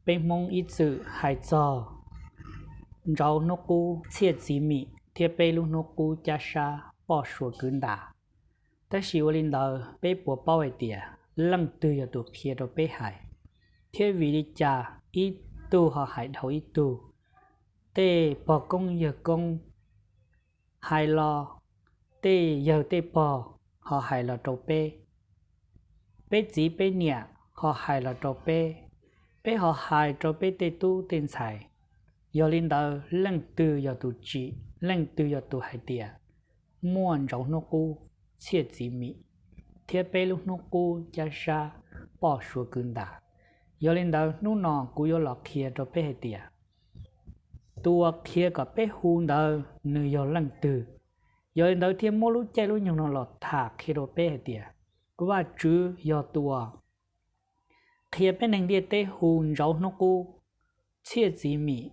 Peb Hmoob ib txwm hais txog ntsauv hnub qub txhiaj txiv mim thiab peb lub hnub qub cab sab poj suav kwv ntas. Tab sis ua li ntawd peb puas paub hais tias leej twg yog tus qhia rau peb hais, thiab vim li cas ib tug ho hais dhau ib tug? Tej pog koob yawg koob hais los, tej yawg tej pog ho hais los rau peb, peb txiv peb niam ho hais los rau peb, peb ho hais rau peb tej tub tej ntxhais. Yog li ntawd leej twg yog tus tsim, leej twg yog tus hais tias muaj ntsauv hnub qub txhiaj txiv mim thiab peb lub hnub qub cab sab poj suav kwv ntas? Yog li ntawd hnub no kuv yuav los qhia rau peb hais tias tus uas qhia kom peb hu ntawd nws yog leej twg. Yog li ntawd thiaj muab lub caij lub nyoog no los tham qhia rau peb hais tias Vajtswv yog tus uas qhia peb neeg ntiaj teb hu ntsauv hnub qub txhiaj txiv mim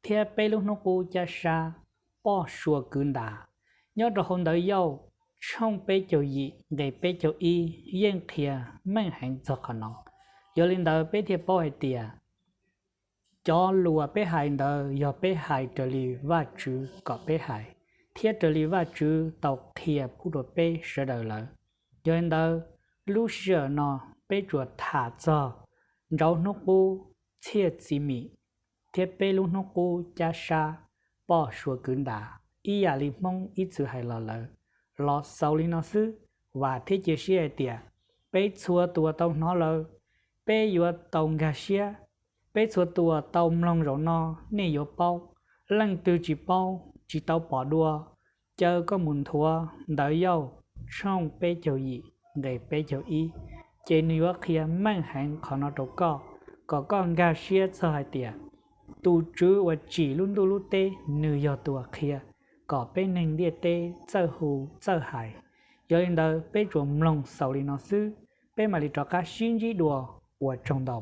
thiab peb lub hnub qub cab sab poj suav kwv ntas. Nyob rau hauv Ntawv Yauj tshooj peb caug yim nqe peb caug ib yeej qhia meej heev txog qhov no. Yog li ntawd peb thiaj paub hais tias cov lus uas peb hais ntawd yog peb hais raws li Vajtswv kom peb hais, thiab raws li Vajtswv tau qhia pub rau peb sawv daws lawm. Yog li ntawd, lub sij hawm no peb tsuas tham txog ntsauv hnub qub txhiaj txiv mim thiab peb lub hnub qub cab sab poj suav kwv ntas ib yam li Hmoob ib txwm hais los lawm los xaus li no xwb. Vam thiab cia siab hais tias peb txhua tus uas tau hnov lawm, peb yuav tau nkag siab. Peb txhua tus uas tau mloog zaum no, nej yuav paub. Leej twg tsis paub, tsis tau pom dua, caw koj mus nthuav Ntawv Yauj tshooj peb caug yim nqe peb caug ib, ces nws yuav qhia meej heev qhov no rau koj, kom koj nkag siab txog hais tias tus Tswv uas tsim lub ntuj lub teb nws yog tus uas qhia kom peb neeg ntiaj teb txawj hu txawj hais. Yog li ntawd peb tsuas mloog xaus li no xwb, peb mam li rov qab sib ntsib dua, ua tsaug ntau.